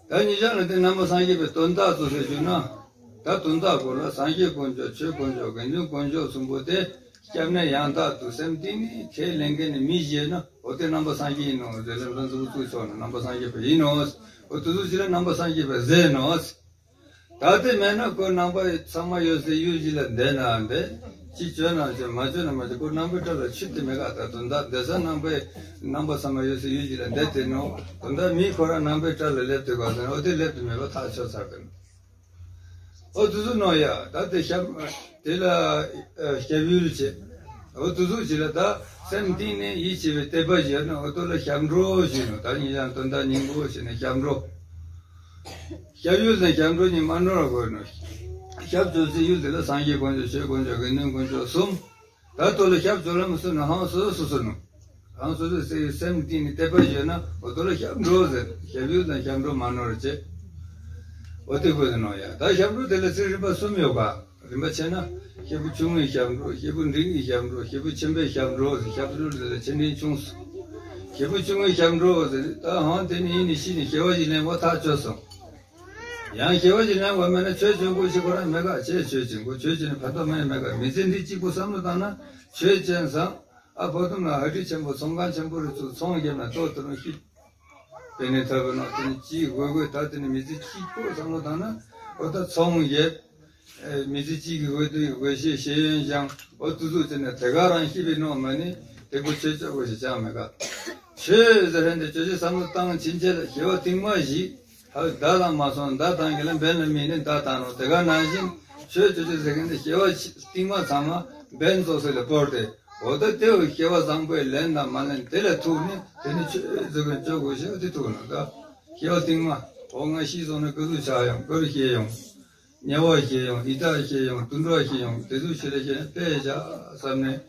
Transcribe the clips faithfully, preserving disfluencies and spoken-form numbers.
ད་ཉེ་ཆར་ལ་དེ་རྣམ་པ་སངས་རྒྱས་པའི་དོན་དག་ཚོ་ཟེར་རྒྱུ་ན། ད་དོན་དག་སྐོར་ལ་སངས་རྒྱས་དཀོན་མཆོག་ཆོས་དཀོན་མཆོག་དགེ་འདུན་དཀོན་མཆོག་གསུམ་པོ་དེ་སྐྱབས་གནས་ཡང་དག་ཏུ་སེམས་གཏིང་ནས་ཁས་ལེན་མཁན་ནི་མི་ཞིག་ཡོད་ན། འོ་དེ་རྣམ་པ་སངས་རྒྱས་ཡིན་ནོ་ཟེར་ལེ་ལོ་འཛུགས་བཙུགས་ཆོག་ན་རྣམ་པ་སངས་རྒྱས་པ་ཡིན་ནོ། འོ་དེ་ཚོ་ཅི་ལ་རྣམ་པ་སངས་རྒྱས་པ་ཟེར་ནོ། ད་དེ་མེད་ན་ཁོ་རྣམ་པ་ཚང་མ་ཡོད་སའི་ཡུལ་ཅིག་ལ་བསྡད་ན་བསྡད། ཅི་བྱོས་ན་བྱོས། མ་བྱོས་ན་མ་བྱོས། ཁོ་རྣམ་པའི་གྲལ་ལ་ཆུད་དེ་མེད་ག་ད་དོན་དག་བསྡད་ས་རྣམ་པའི་རྣམ་པ་ཚང་མ་ཡོད་སའི་ཡུལ་ཅིག་ལ་བསྡད་དེ་ནོ། དོན་དག་མི་ཁོ་རང་རྣམ་པའི་གྲལ་ལ་སླེབས་དུས་ག་ཟེར་ན་འོ་དེ་སླེབས་དུ་མེད་པ་ཐག་ཆོད་ཚར་གི་ནོ། འོ་དུ་ཚོ་ནོ་ཡ། ད་དེ་ཞབས་དེ་ལ་ཞབས་ཡུལ་བྱེད། འོ་དུ་ཚོ་ཅི་ལ་ད་སེམས་གཏིང་ནས་ཡིད་ཆེས་པའི་དད་པ་བྱས་ན་འོ་དོ་ལ་ཞབས་འགྲོ་ཞུས་ནོ། ད་ཉིན་ཡང་དོན་དག་སྙིང་པོ་བྱས་ནས་ཞབས་འགྲོ། ཞབས་ཡུལ་དང་ཞབས་འགྲོ་གཉིས་མ་ནོར་བ་དགོས་ནོ། ཞབས་ཅོ་སའི་ཡུལ་དེ་ལ་སངས་རྒྱས་དཀོན་མཆོག་ཆོས་དཀོན་མཆོག་དགེ་འདུན་དཀོན་མཆོག་གསུམ། ད་ལྟོ་ལ་ཞབས་ཅོ་ལ་མི་སུ་ནོ་ཧང་སོ་སོ་སོ་ནོ། ཧང་སོ་སོ་སོའི་སེམས་གཏིང་ནས་དད་པ་ཡོད་ན་འོ་དོ་ལ་ཞབས་འགྲོ་ཟེར། ཞབས་ཡུལ་དང་ཞབས་འགྲོ་མ་ནོར་བྱེད། འོ་དེ་དགོས་ནོ་ཡ། ད་ཞབས་འགྲོ་དེ་ལ་ཚིག་རིམ་པ་གསུམ་ཡོད་ག་རིམ་པ་ཕྱེ་ན། སྐྱེས་བུ་ཆུང་ངུའི་ཞབས་འགྲོ། སྐྱེས་བུ་འབྲིང་གི་ཞབས་འགྲོ། སྐྱེས་བུ་ཆེན་པོའི་ཞབས་འགྲོ་ཟེར། ཞབས་འགྲོ་དེ་ལ་ཆེ་འབྲིང་ཆུང་སོ། སྐྱེས་བུ་ཆུང་ངུའི་ཞབས་འགྲོ་ཟེར། ད་ཧང་དེ་ནི་ཡིན་ནི་ཤི་ནི་སྐྱེ་བ་ཞིག་ལེན་པ་ཐག་ཆོད་སོང་། ཡང་སྐྱེ་བ་ཞིག་ལེན་པ་མེད་ན་ཆོས་ཅན་ཁོ་ཞིག་ཁོ་རང་མེད་ག་ཆེ་ཆོས་ཅན་ཁོ་ཆོས་ཅན་ཕན་ཐོགས་མེད་མེད་ག་མི་ཚེ་འདི་གཅིག་པུ་བསམ་བློ་བཏང་ན་ཆོས་ཅན་བཟང་། ཨ་ཕོ་དུམ་ལ་ཧ་ཏི་ཆེན་པོ་ཚོང་ཁང་ཆེན་པོ་རུ་ཚུགས་ཚོང་བརྒྱབ་ན་ལྟོ་དུ་རུང་ཤི། དེ་ནས་ཐོབ་པའི་ནང་དེ་ནས་ཅི་དགོས་དགོས་ད་དེ་ནས་མི་ཚེ་གཅིག་པོ་བསམ་བློ་བཏང་ན་འོ་ད་ཚོང་བརྒྱབ། མི་ཚེ་གཅིག་གི་འོས་དུ་འོས་ཤེས་ཤེས་ཡོན་སྦྱང་འོ་དུ་ཚོ་བྱས་ནས་དེ་ག་རང་ཤི་བའི་ནོ་མ་ནི་དེ་ཁོ་ཆོས་ཅན་ཁོ་ཞིག་ཅང་མེད་ག་ཆོས་ཟེར་མཁན་དེ་ཅོ་ཅོ་བསམ་བློ་བཏང་ཕྱིན་ཆད་ལ་སྐྱེ་བ་རྟིང་མ་ཞིག་ཧ་ལ་བདག་དང་མ་སོང་བདག་དང་གི་ལ་འབེན་ལ་མིན་ནི་བདག་དང་ནོ། དེ་ག་ནང་བཞིན་ཆོས་ཅོ་ཅོ་ཟེར་མཁན་དེ་སྐྱེ་བ་རྟིང་མ་ཚང་མ་འབེན་རྫོགས་ཟེར་ལ་བོར་ཏེ་འོ་ད་དེ་བས་སྐྱེ་བ་བཟང་པོའི་ལེན་དང་མ་ལེན་དེ་ལ་ཐུག་ནས་དེ་ནི་ཆོས་ཟེར་མཁན་ཅོ་དགོས་ཤེས་དེ་ཐུག་ནོ། ད་སྐྱེ་བ་རྟིང་མ་འོ་ང་ཤི་སོང་ན་ག་ཟུག་ཆགས་ཡོང་ག་རུ་སྐྱེ་ཡོང་། དམྱལ་བ་སྐྱེ་ཡོང་། ཡི་དྭགས་སྐྱེ་ཡོང་། དུད་འགྲོ་སྐྱེ་ཡོང་། དེ་ཚོ་ཆེ་ལ་སྐྱེ་ན་དཔེ་བཞག་བསམ་ནས།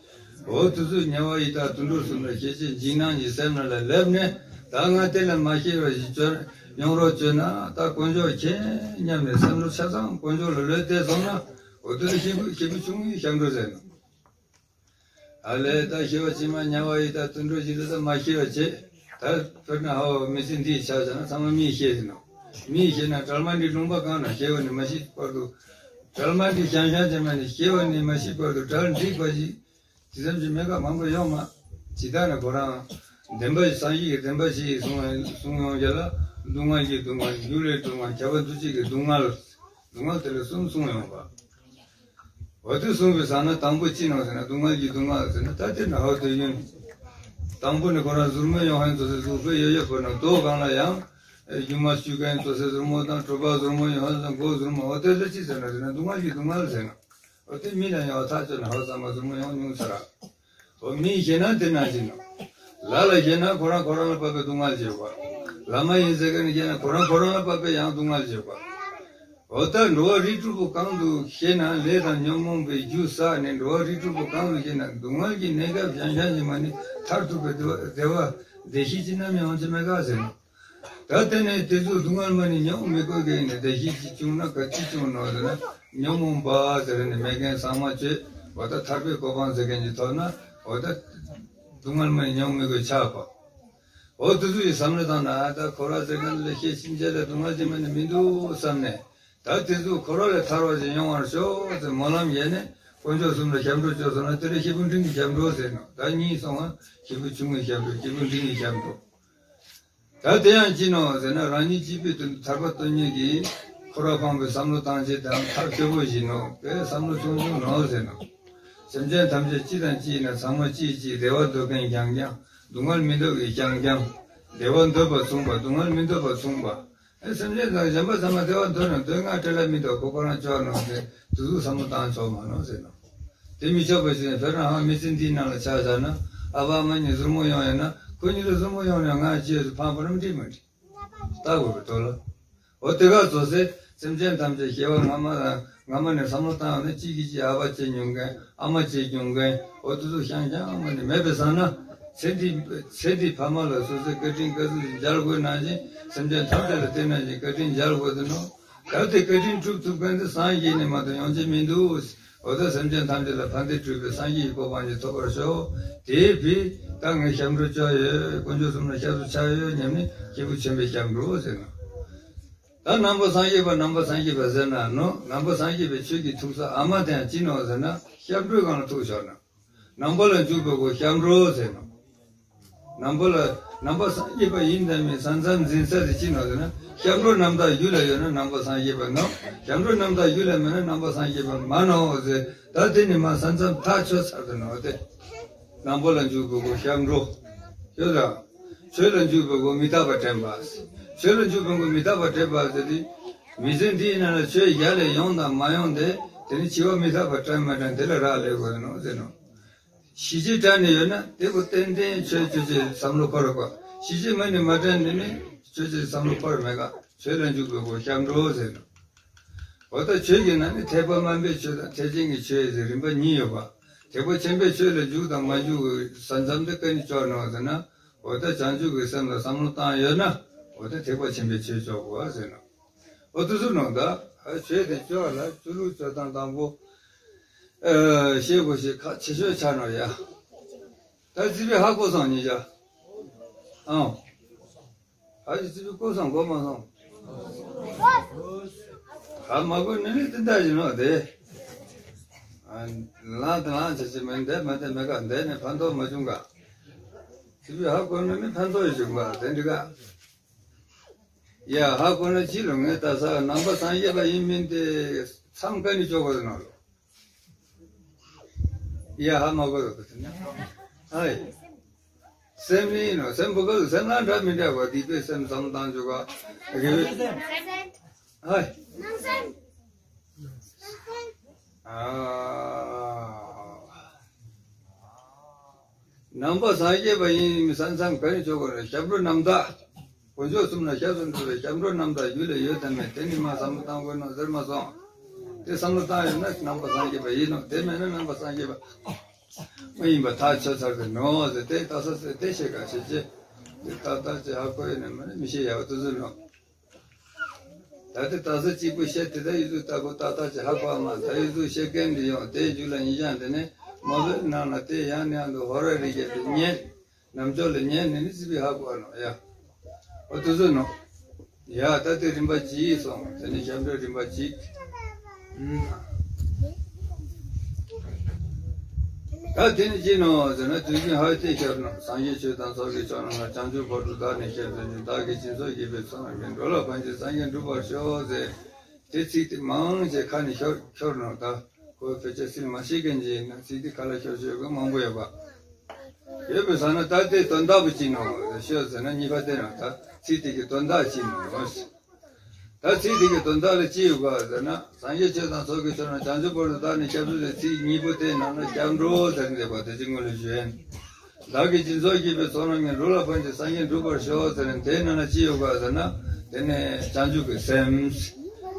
འོ་དུ་ཚོ་དམྱལ་བ་ཡི་དྭགས་དུད་འགྲོ་གསུམ་ལ་སྐྱེ་ཅེས་འཇིགས་སྣང་གི་སེམས་ནང་ལ་སླེབས་ནས་ད་ང་དེ་ལ་མ་སྐྱེ་བ་ཞིག་བཅོ་ཡོང་རོགས་བཅོས་ན་ད་དཀོན་མཆོག་མཁྱེན་སྙམ་ནས་བསམ་བློ་ཆ་ཚང་དཀོན་མཆོག་ལ་ལོས་བཏད་སོང་ན་འོ་དུ་ལ་སྐྱེས་བུ་སྐྱེས་བུ་ཆུང་ངུའི་ཞབས་འགྲོ་ཟེར་ནོ། ཨ་ལས་ད་སྐྱེ་བ་ཕྱི་མ་དམྱལ་བ་ཡི་དྭགས་དུད་འགྲོ་ཞིག་ལ་ད་མ་སྐྱེ་བ་བྱེད། ད་དཔེར་ན་ཧ་བ་མི་ཚེ་འདིའི་ཆ་བཞག་ན་ཚང་མ་མིས་སྐྱེས་ཟིན་ནོ། མིས་སྐྱེས་ན་གྲལ་མ་འདི་ལུང་པ་གང་ན་སྐྱེ་བ་ནས་མ་ཤི་བར་དུ། གྲལ་མ་འདི་ཤང་ཤང་བྱེད་མ་ནས་སྐྱེ་བ་ནས་མ་ཤི་བར་དུ་གྲལ་འགྲིག་པ་ཞིག་ཇི་ཙམ་ཞིག་མེད་ཀ་མང་པོ་ཡོང་མ། ཇི་ལྟར་ན་ཁོ་རང་བདེན་པ་སངས་རྒྱས་ཀྱི་བདེན་པ་ཞིག་གསུང་གསུང་ཡོང་རྒྱུ་ལ་སྡུག་བསྔལ་གྱི་སྡུག་བསྔལ་འགྱུར་བའི་སྡུག་བསྔལ་ཁྱབ་པ་འདུ་བྱེད་ཀྱི་སྡུག་བསྔལ། སྡུག་བསྔལ་དེ་ལ་གསུམ་གསུངས་ཡོང་བ། འོ་དེ་གསུངས་པའི་ས་ན་དང་པོ་ཅི་ནང་ཟེར་ན་སྡུག་བསྔལ་གྱི་སྡུག་བསྔལ་ཟེར་ན་ད་དེ་ན་ཧོ་དེ་ཡོད། དང་པོ་ནི་ཁོ་རང་ཟུར་མོ་ཡོང་ཧན་ཙོ་སེ་ཟུར་པའི་ཡོ་ཡོ་བོ་ན་རྡོ་གང་ལ་ཡང་། སྒྱུ་མ་བཅུག་མཁན་ཙོ་སེ་ཟུར་མོ་དང་གྲུ་པ་ཟུར་མོ་ཡོང་ཧན་ཙང་མགོ་ཟུར་མོ་འོ་དེ་ལ་ཅི་ཟེར་ན་ཟེར་ན་སྡུག་བསྔལ་གྱི་སྡུག་བསྔལ་ཟེར་ན། འོ་དེ་མི་ན་ཡང་ཐག་ཆོད་ན་ཧོ་ཚང་མ་ཟུར་མོ་ཡོང་ཉུང་ས་ར། འོ་མིས་ཤེས་ན་དེ་ནང་བཞིན་ནོ། ལ་ལ་ཤེས་ན་ཁོ་རང་ཁོ་རང་ལ་བབས་པའི་སྡུག་བསྔལ་བྱེད་པ། ལ་མ་ཡིན་ཟེར་མཁན་ནི་ཤེས་ན་ཁོ་རང་ཁོ་རང་ལ་བབས་པའི་ཡང་སྡུག་བསྔལ་བྱེད་པ། འོ་ད་འགྲོ་བ་རིགས་དྲུག་པོ་གང་དུ་ཤེས་ན་ལས་དང་ཉོན་མོངས་པའི་རྒྱུ་བསགས་ནས་འགྲོ་བ་རིགས་དྲུག་པོ་གང་དུ་ཤེས་ན་སྡུག་བསྔལ་གྱི་གནས་སྐབས་ཤང་ཤང་ཞིག་མ་ནི་མཐར་ཐུག་པའི་བདེ་བ་བདེ་བ་བདེ་སྐྱིད་ཅི་ནམ་ཡང་ཅི་མེད་ག་ཟེར་ནོ། ད་དེ་ནས་དེ་ཚོ་སྡུག་བསྔལ་མ་ནི་མྱོང་མི་དགོས་ཀྱི་ནི་བདེ་སྐྱིད་ཅིག་བྱུང་ན་ག་ཅི་བྱུང་ནོ་ཟེར་ན་ཉོན་མོངས་པ་ཟེར་ནི་མེད་མཁན་ཚང་མ་བཅོས་འོ་ད་ཐར་པའི་གོ་འཕང་ཟེར་མཁན་གྱི་ཐོག་ན་འོ་ད་སྡུག་བསྔལ་མ་ནི་མྱོང་མི་དགོས་ཆགས་པ། འོ་དེ་ཚོ་ཡི་བསམ་བློ་བཏང་ན་ད་ཁོ་ར་ཟེར་མཁན་ལ་ཤེས་ཕྱིན་ཆད་ལ་སྡུག་བསྔལ་ཅི་མ་ནི་མི་འདུག་བསམ་ནས་ད་དེ་ཚོ་ཁོ་ར་ལས་ཐར་བ་ཞིག་ཡོང་བར་ཤོག་ཟེར་སྨོན་ལམ་ཡས་ནས་དཀོན་མཆོག་གསུམ་ལ་ཞབས་འགྲོ་བཅོས་སོང་ན་དེ་ལ་སྐྱེས་བུ་འབྲིང་གི་ཞབས་འགྲོ་ཟེར་ནོ། ད་གཉིས་སོང་ང་སྐྱེས་བུ་ཆུང་ངུའི་ཞབས་འགྲོ་སྐྱེས་བུ་འབྲིང་གི་ཞབས་འགྲོ། ད་དེ་ཡང་ཅི་ནོ་ཟེར་ན་རང་ཉིད་སྐྱིད་པའི་དོན་དུ་ཐར་པ་དོན་གཉེར་གྱི་འཁོར་བ་སྤངས་པའི་བསམ་བློ་བཏང་བྱེད་དང་ཐབས་སྐྱོ་པོ་ཞིག་ནོ་པས་བསམ་བློ་ཆུང་ཆུང་ནོ་ཟེར་ནོ། སེམས་ཅན་ཐམས་ཅད་གཅིག་དང་གཅིག་ཡིན་ན་ཚང་མ་གཅིག་གཅིག་བདེ་བ་འདོད་མཁན་རྐྱང་རྐྱང་སྡུག་བསྔལ་མི་འདོད་ཀྱི་རྐྱང་རྐྱང་བདེ་བ་འདོད་པ་མཚུངས་པ་སྡུག་བསྔལ་མི་འདོད་པ་མཚུངས་པ། ཨེ་སེམས་ཅན་དང་གཞན་པ་ཚང་མ་བདེ་བ་འདོད་ན་འདོད་ང་བྲེལ་ལ་མི་འདུག་ཁོ་ཁོ་རང་ཅོག་ནོ་ཟེར་དུ་ཟུག་བསམ་བློ་བཏང་ཆོག་མ་ནོ་ཟེར་ནོ། དེ་མི་ཆོག་པ་ཞིག་ཡིན་ཕེ་རང་ཧང་མི་ཚེ་འདིའི་ནང་ལ་ཆ་བཞག་ན་ཨ་ཕ་ཨ་མ་གཉིས་ཟུར་མོ་ཡོང་ཡོད་ན་ཁོ་གཉིས་ལ་ཟུར་མོ་ཡོང་ནས་ང་ཅི་ཡོད་ཕངས་པ་རམ་འགྲིག་མ་འགྲིག་ལྟ་དགོས་པའི་ཐོག་ལ། འོ་དེ་ག་བཟོ་སེ་སེམས་ཅན་ཐམས་ཅད་སྐྱེ་བ་སྔ་མ་དང་སྔ་མ་ནས་བསམ་བློ་བཏང་ཡོང་ན་གཅིག་གིས་གཅིག་ཨ་ཕ་བྱེད་མྱོང་མཁན་ཨ་མ་བྱེད་མྱོང་མཁན་འོ་དེ་ཚོ་ཤང་ཤང་མ་ནས་མེད་པའི་ས་ན་ཚེ་འདི་ཚེ་འདི་ཕ་མ་ལ་སོ་སོའི་བཀའ་དྲིན་བཀའ་ཟུར་ཞིག་འཇལ་དགོས་ནང་བཞིན་སེམས་ཅན་ཐམས་ཅད་ལ་བརྟེན་ནང་བཞིན་བཀའ་དྲིན་འཇལ་དགོས་དེ་ནོ། ད་དེ་བཀའ་དྲིན་སྒྲུབ་ཐུབ་མཁན་དེ་སངས་རྒྱས་ནས་མ་གཏོགས་ཡོང་ཆེད་མི་འདུག་འོ་ད་སེམས་ཅན་ཐམས་ཅད་ལ་ཕན་བདེ་སྒྲུབ་པའི་སངས་རྒྱས་ཀྱི་གོ་འཕང་ཞིག་ཐོབ་པར་ཤོག་དེའི་ཕྱིར་ད་ངས་ཞབས་འགྲོ་བཅོ་ཡོད། དཀོན་མཆོག་གསུམ་ལ་སྐྱབས་སུ་ཆགས་ཡོད་སྙམ་ནས་སྐྱེས་བུ་ཆེན་པོའི་ཞབས་འགྲོ་ཟེར་ན། ད་ནང་པ་སངས་རྒྱས་པ་ནང་པ་སངས་རྒྱས་པ་ཟེར་ན་ནོ། ནང་པ་སངས་རྒྱས་པའི་ཆོས་ཀྱི་ཐུག་ས་ཨ་མ་དེ་ཡང་ཅི་ནོ་ཟེར་ན་སྐྱབས་འགྲོའི་སྒང་ལ་ཐུག་ཆོག་ནོ། ནང་པ་ལ་འཇུག་པའི་སྒོ་སྐྱབས་འགྲོ་ཟེར་ནོ། ནང་པ་ལ་ནང་པ་སངས་རྒྱས་པ་ཡིན་དང་མིན་ས་མཚམས་འཛིན་ས་དེ་ཅི་ནོ་ཟེར་ན་སྐྱབས་འགྲོ་རྣམ་དག་རྒྱུད་ལ་ཡོད་ན་ནང་པ་སངས་རྒྱས་པ་ནོ། སྐྱབས་འགྲོ་རྣམ་དག་རྒྱུད་ལ་མེད་ན་ནང་པ་སངས་རྒྱས་པ་མ་ནོ་ཟེར། ད་དེ་ནི་མ་ས་མཚམས་ཐག་ཆོད་ཚར་དུ་ནོ་དེ། ནང་པ་ལ་འཇུག་པའི་སྒོ་སྐྱབས་འགྲོ། ཡོད་དང་། ཆོས་ལ་འཇུག་པའི་སྒོ་མི་རྟག་པ་དྲན་པ། ཆོས་ལ་འཇུག་པའི་སྒོ་མི་རྟག་པ་དྲན་པ་ཟེར་དུས། མི་ཚེ་འདིའི་ནང་ལ་ཆོས་གཞན་ལས་ཡོང་དང་མ་ཡོང་དེ། དེ་ནི་འཆི་བ་མི་རྟག་པ་དྲན་མ་དྲན་དེ་ལ་རག་ལས་དགོས་ནོ་ཟེར་ནོ། གཞི་ཅིག་དྲན་ནས་ཡོད་ན་དེ་ཁོ་ཏན་ཏན་ཆོས་ཆོས་ཅིག་བསམ་བློ་འཁོར་བ། གཞི་ཅིག་མ་ནི་མ་དྲན་ནས་ནི་ཆོས་ཅིག་བསམ་བློ་འཁོར་མེད་ཀ། ཆོས་ལ་འཇུག་པའི་སྒོ་སྐྱབས་འགྲོ་ཟེར་ནོ། འོ་ད་ཆོས་ཀྱི་ནང་ནས་ཐེག་པ་དམན་པའི་ཆོས་དང་ཐེག་ཆེན་གྱི་ཆོས་ཟེར་རིམ་པ་གཉིས་ཡོད་པ། ཐེག་པ་ཆེན་པོའི་ཆོས་ལ་འཇུག་དང་མ་འཇུག་གི་ས་མཚམས་དེ་ཀ་ནས་ཅོག་ནོ་ཟེར་ན། འོ་ད་བྱང་ཆུབ་ཀྱི་སེམས་ལ་བསམ་བློ་བཏང་ཡོད་ན། འོ་ད་ཐེག་པ་ཆེན་པོའི་ཆོས་ཅོག་དགོས་ཟེར་ནོ། འོ་དུ་སུ་ནོ་ད། ཨ་ཆོས་དེ་ཅོག་ལ་ཆོས་ལུགས་ཅོག་དང་དང་པོ། ཨ་ཤེས་དགོས་ཤེས་ཁག་ཆེ་ཤོས་ཆགས་ནོ་ཡ། ད་ཙི་པི་ཧ་གོ་སོང་ཉིད་ཅག་ཨང་། ཧ་ཅི་ཙི་པི་གོ་སོང་གོ་མ་སོང་། ཧ་མ་གོ་ནི་ནི་ཏི་ད་ཡིན་ནོ་དེ། ལང་དང་ལང་ཆ་ཆི་མེད་འདས་མ་འདས་མེད་ག་འདས་ནས་ཕན་ཐོགས་མ་བྱུང་ག་ཙི་པི་ཧ་གོ་ནི་ནི་ཕན་ཐོགས་ཡོད་བྱུང་ག་དེ་འདི་ག་ཡ་ཧ་གོ་ན་ཅི་ལོ་ངས་ད་ས་ནང་པ་སངས་རྒྱས་པ་ཡིན་མིན་དེ་མཚམས་ཀ་ནི་ཅོག་གོ་ནོ་ལོ། ཡ་ཧ་མ་གོ་ཡོད་པ་དེ་ནི། ཨའི། སེམས་ནི་ཡིན་ནོ། སེམས་པོ་ག་ལ་སེམས་ལ་འདྲ་མི་འདྲ་བ་སྡིག་པའི་སེམས་བསམ་བཏང་བཅུག་ག་རེ་བའི་སེམས། ཨའི། ཨ། ནང་པ་སངས་རྒྱས་པ་ཡིན་མིན་ས་མཚམས་ག་ནས་ཅོག་གོ་རེ་སྐྱབས་འགྲོ་རྣམ་དག་དཀོན་མཆོག་གསུམ་ལ་སྐྱབས་སུ་འགྲོ་བའི་སྐྱབས་འགྲོ་རྣམ་དག་རྒྱུད་ལ་ཡོད་དམ་མེད་དེ་ནི་མ་བསམ་བློ་བཏང་དགོས་ནོ་ཟེར་མ་སོང་། དེ་བསམ་བློ་བཏང་ཡོད་ན་ནང་པ་སངས་རྒྱས་པ་ཡིན་ནོ། དེ་མེད་ན་ནང་པ་སངས་རྒྱས་པ་མ་ཡིན་པ་ཐག་ཆོད་ཚར་གི་ནོ་ཟེར་དེ་ལྟ་ས་ཟེར་དེ་ཤེས་ག་ཤེས་ཅེ། དེ་ཏག་ཏག་ཅེ་ཧ་གོ་ཡོད་ན་མ་ནི་མི་ཤེས་ཡ་བ་དུ་ཟུར་ནོ། ད་དེ་ལྟ་ས་གཅིག་པུ་བཤད་དེ་ད་ཡུལ་དུ་ལྟ་གོ་ཏག་ཏག་ཅེ་ཧ་གོ་མ་ད་ཡུལ་དུ་བཤད་མཁན་འདི་ཡང་དེ་རྒྱུད་ལ་ཉིད་ཀྱང་དེ་ནས་མ་བོད་ནང་ལ་དེ་ཡང་ནས་ཡང་དུ་ཧོ་ར་རི་རྒྱལ་དུ་ཉན། ནམ་ཅོག་ལ་ཉན་ནི་ནི་སི་པི་ཧ་གོ་ནོ་ཡ། འོ་དུ་ཟུ་ནོ། ཡ་ད་དེ་རིམ་པ་གཅིག་སོང་དེ་ནི་སྐྱབས་འགྲོའི་རིམ་པ་གཅིག་ད་དེ་ནི་ཅི་ནོ་ཟེར་ན་དུས་རྒྱུན་ཧ་ཏེ་ཤར་ནོ། སངས་རྒྱས་ཆོས་དང་ཚོགས་ཀྱི་མཆོག་རྣམས་ལ། བྱང་ཆུབ་བར་དུ་བདག་ནི་སྐྱབས་སུ་མཆི། བདག་གིས་སྦྱིན་སོགས་བགྱིས་པའི་ཚོགས་རྣམས་ཀྱིས། འགྲོ་ལ་ཕན་ཕྱིར་སངས་རྒྱས་འགྲུབ་པར་ཤོག་ཟེར། དེ་ཚིག་དེ་མང་ཆེ་ཁ་ནས་ཤོར་ཤོར་ནོ་ད། ཁོ་ཕལ་ཆེར་སིལ་མ་ཤེས་མཁན་ཅིག་ཡིན་ན་ཚིག་དེ་ཁ་ལ་ཤོར་ཤོར་དགོས་མང་པོ་ཡོད་པ། ཡོད་པའི་ས་ན་ད་དེ་དོན་དག་པོ་ཅི་ནོ་ཤོད་ཟེར་ན་གཉིས་པ་དེ་ན་ད་ཚིག་དེ་གི་དོན་དག་ཅི་ནོ། ད་ཚིག་དེ་གི་དོན་དག་ལ་ཅི་ཡོད་ག་ཟེར་ན། སངས་རྒྱས་ཆོས་དང་ཚོགས་ཀྱི་མཆོག་རྣམས། བྱང་ཆུབ་བར་དུ་བདག་ནི་སྐྱབས་སུ་མཆི། ཚིག་གཉིས་པོ་དེ་ནང་ན་སྐྱབས་འགྲོ་ཟེར་འདེབས་པ་དེ་ཅི་སྔོན་ལ་ཞུས་ཡིན། བདག་གིས་སྦྱིན་སོགས་བགྱིས་པའི་ཚོགས་རྣམས་ཀྱིས། འགྲོ་ལ་ཕན་ཕྱིར་སངས་རྒྱས་འགྲུབ་པར་ཤོག་ཟེར་ནས་དེའི་ནང་ན་ཅི་ཡོད་ག་ཟེར་ན། དེ་ནས་བྱང་ཆུབ་ཀྱི་སེམས།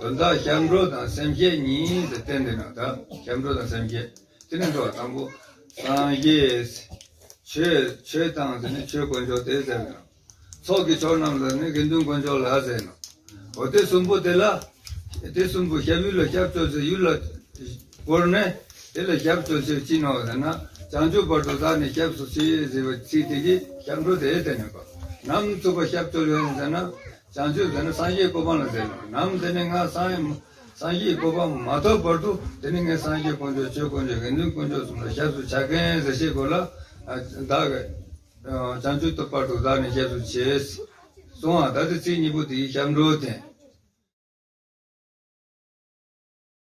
དོན་དག་སྐྱབས་འགྲོ་དང་སེམས་བསྐྱེད་གཉིས་དེ་བསྟན་དེ་ན་ད་སྐྱབས་འགྲོ་དང་སེམས་བསྐྱེད་དེ་ནས་འགྲོ་བ་དང་པོ། སངས་རྒྱས། ཆོས་ཆོས་དང་དེ་ནས་ཆོས་དཀོན་མཆོག་དེ་ཟེར་ན། ཚོགས་ཀྱི་མཆོག་རྣམས་ལ་ནི་དགེ་འདུན་དཀོན་མཆོག་ལ་ཟེར་ནོ། འོ་དེ་གསུམ་པོ་དེ་ལ། དེ་གསུམ་པོ་སྐྱབས་ཡུལ་ལ་སྐྱབས་བཅོལ་ཚེ་ཡུལ་ལ་བོར་ནས་དེ་ལ་སྐྱབས་བཅོལ་ཚེ་ཅི་ནོ་ཟེར་ན། བྱང་ཆུབ་བར་དུ་བདག་ནི་སྐྱབས་སུ་མཆི་ཟེར་བའི་ཚིག་དེ་གིས་སྐྱབས་འགྲོ་དེ་དེ་ནས་པ། ནམ་ཚུགས་པ་སྐྱབས་བཅོལ་ཡོད་ཟེར་ན། བྱང་ཆུབ་ཟེར་ན་སངས་རྒྱས་གོ་འཕང་ལ་ཟེར་ནོ། ནམ་དེ་ནས་ང་སངས་སངས་རྒྱས་གོ་འཕང་མ་ཐོབ་བར་དུ་དེ་ནས་ངས་སངས་རྒྱས་དཀོན་མཆོག་ཆོས་དཀོན་མཆོག་དགེ་འདུན་དཀོན་མཆོག་གསུམ་ལ་སྐྱབས་སུ་ཆ་མཁན་ཟེར་ཤེས་དགོས་ལ། བདག་གི་བྱང་ཆུབ་ཐོབ་བར་དུ་བདག་ནི་སྐྱབས་སུ་མཆི། གསུང་བ་ད་དེ་ཚིག་གཉིས་པོ་དེ་ཡིས་སྐྱབས་འགྲོ་དེ།